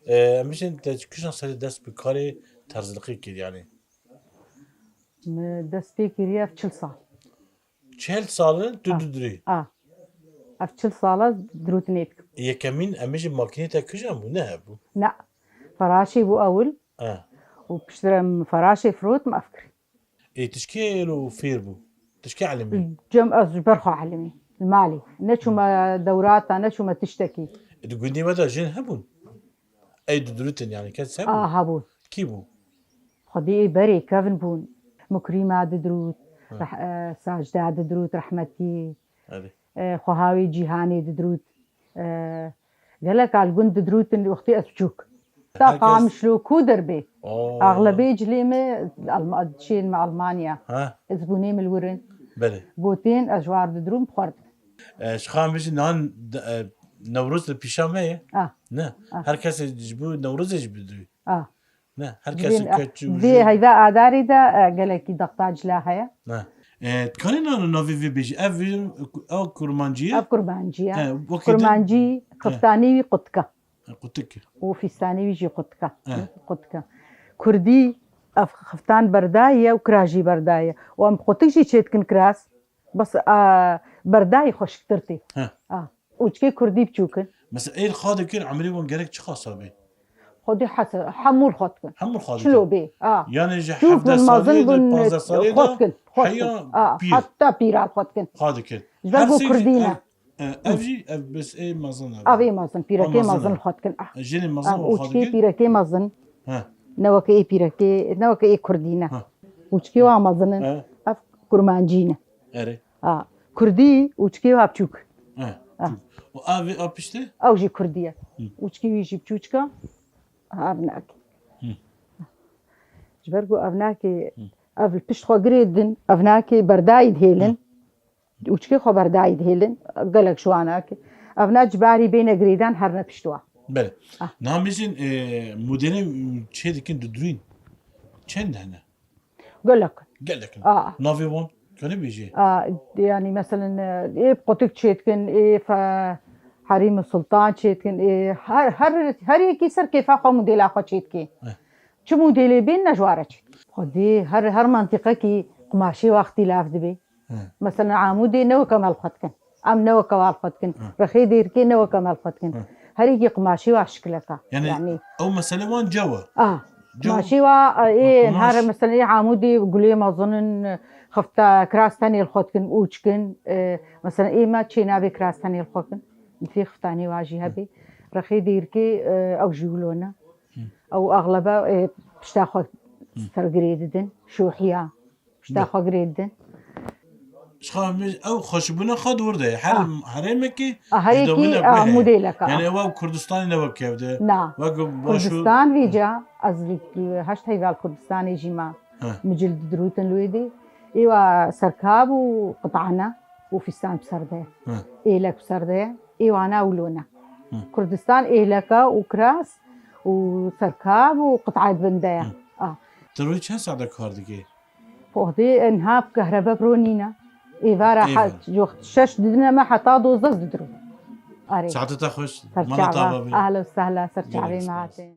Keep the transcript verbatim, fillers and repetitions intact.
E, em bêjin te kîjan serê dest bi karê terzliqî kir, yanî? Me dest pê kiriye ev çil sal. Çil sal in tu A, didurî? A. Ev çil sala dirûtinê dikim. Yekemîn em bêjin makînê te kîjan bû? Ne hebû? Ne. Feraşê bû ewil. E. Û piştre em feraşê firot me ev kir. Ê, tu ji kê lo fêr bû? Tu ji kê elimî? Cem ez ji ber xwe elimî. Li malê. Neçûme dewrata, neçûme tiştekî. Ê, di gundê we de jin hebûn? Ey didirûtin, yanî kes hebû? A, hebûn. Kî bû? Xwedî ê berê kevin bûn. Mukrîma didirût, Hı. reh-, e, Sacda didirût, rehmetî. Erê. E, Xwehawê Cîhanê didirût. E, gelek al gund didirûtin wextî ez biçûk. Ta Herkes Qamişlo ku derbê. Oo. Axlebê cilê me Alma-, çên me Almanya. Ha. Ez bûnê min li wir in. Belê. Gotên ez ji war didirûm, bixwardin. E, ji xwe em bêjin nihan de, e, Newroz li pîşa me ye. Ah. Ne. Ah. Her kesê ji bo Newrozê jî bidû. Ah. Ne, her kesê keç û vê heyva adarî de, e, gelekî dexta cila heye. Ne. E, dikanî nano navê vê bêjî? Ev, ev kurmancî ye? Ev kurmancî ye. E, wekî din? Kurmancî, e, xiftanî wî qutika. E, qutik. Û fîstanî wî jî qutika. E. Qutika. Kurdî, ev xiftan berdayî ye û kira jî berdayî ye. Û em qutik jî çêdikin kiras. Bes, a, berdayî xweşiktir tê. He. A, ûçkê kurdî biçûk in. Mesela êr xwe dikin, emrê wan gerek çi qasa bê? Xwedî hese-, hemû li xwe dikin. Hemû li xwe dikin. Çilo bê. A. Yani ji hevdeh saliyê de, panzdeh saliyê de heya pîr. A, heta pîra li xwe dikin. Xwe dikin. Ji ber ku kurdî ne. E, ev jî, ev bes ê mezin e. Ev ê mezin, pîrekê mezin li xwe dikin. Ah. Jinê mezin û xwe dikin. Ûçkê pîrekê mezin. He. Ne weke ê pîrekê, ne weke ê kurdî ne. He. Ûçkê wa mezin in. He. Ev kurmancî ne. Erê. Ha. Kurdî ûçkê wa biçûk. He. Ha. Û ev ê a piştê? Ew jî kurdî ye. Hı. Ûçkê wî jî biçûçka. Ev nakê. Hı. Ji ber ku ev nakê, Hı. ev li pişt xwe girê din, ev nakê berdayî dihêlin. Hı. Ûçkê xwe berdayî dihêlin, gelek ji wan e. Ev ne cibarî bêne girêdan herne pişt wa. Belê. Ah. Niha em bêjin, e, modelê çê dikin didurîn. Çend hene? Gelek. Gelek in. Ah. Navê wan? Kane bêjê? Ah, yani meselen, e, ê qutik çê dikin, ê fe-, Herîm û Sultan çê dikin, ê her, her, her yekî ser kêfa xwe modela xwe çê dikê. Eh. Çi modêlê bên ne ji wa re çê dikin. Xwedî her, her mantîqekî qumaşê wa îxtîlaf dibe. He. Mesela Amûdê ne weke me li xwe dikin. Em ne weke wa li xwe dikin. He. Rexê Dêrikê ne weke me li xwe dikin. He. Her yekî qumaşê wa şikileka. Yani, yani ew mesele wan cew e. Ah. Cew. Qumaşê wa, e, ê, qumaş. Her mesela ê Amûdê gulê mezin in, xifta kiras tenê li xwe dikin, ûçk in. E, mesela ê me çê nabê kiras tenê li xwe dikin. Fê xiftanê wa jî hebê. Rexê Dêrikê, e, ew jî wilo ne. Hı. Ew axlebe, e, pişta xwe ser girê didin. Şohiya. Pişta xwe girê didin. Ji xwe em bêjin, ew xweşbûna xwe di wir de ye. Her herêmekî, ah, ji dewîna guhê ye. Modêleka. Yani ew, ew Kurdistanê ne wek ev de. Na. Wek baş û Kurdistan vêca, ez heşt heyval Kurdistanê jî ma. He. Min cil didirûtin li wê dê. Êwa serkab û qitane û fîstan bi ser de ye. He. Êlek bi ser de ye. Êwana wilo ne. He. Kurdistan êleka û kiras û serkab û qitayê di bin de ye. He. Ah. Tu rojê çend saet de kar dikî? Pohdê, e, niha kehrebe bi ro nîne. Êvara he-, jo-, şeş didine me heta dozdeh didirû. Arê. Saetê te xweş. Mala te ava bî. Ahla û sehla, ser çavê me hatê.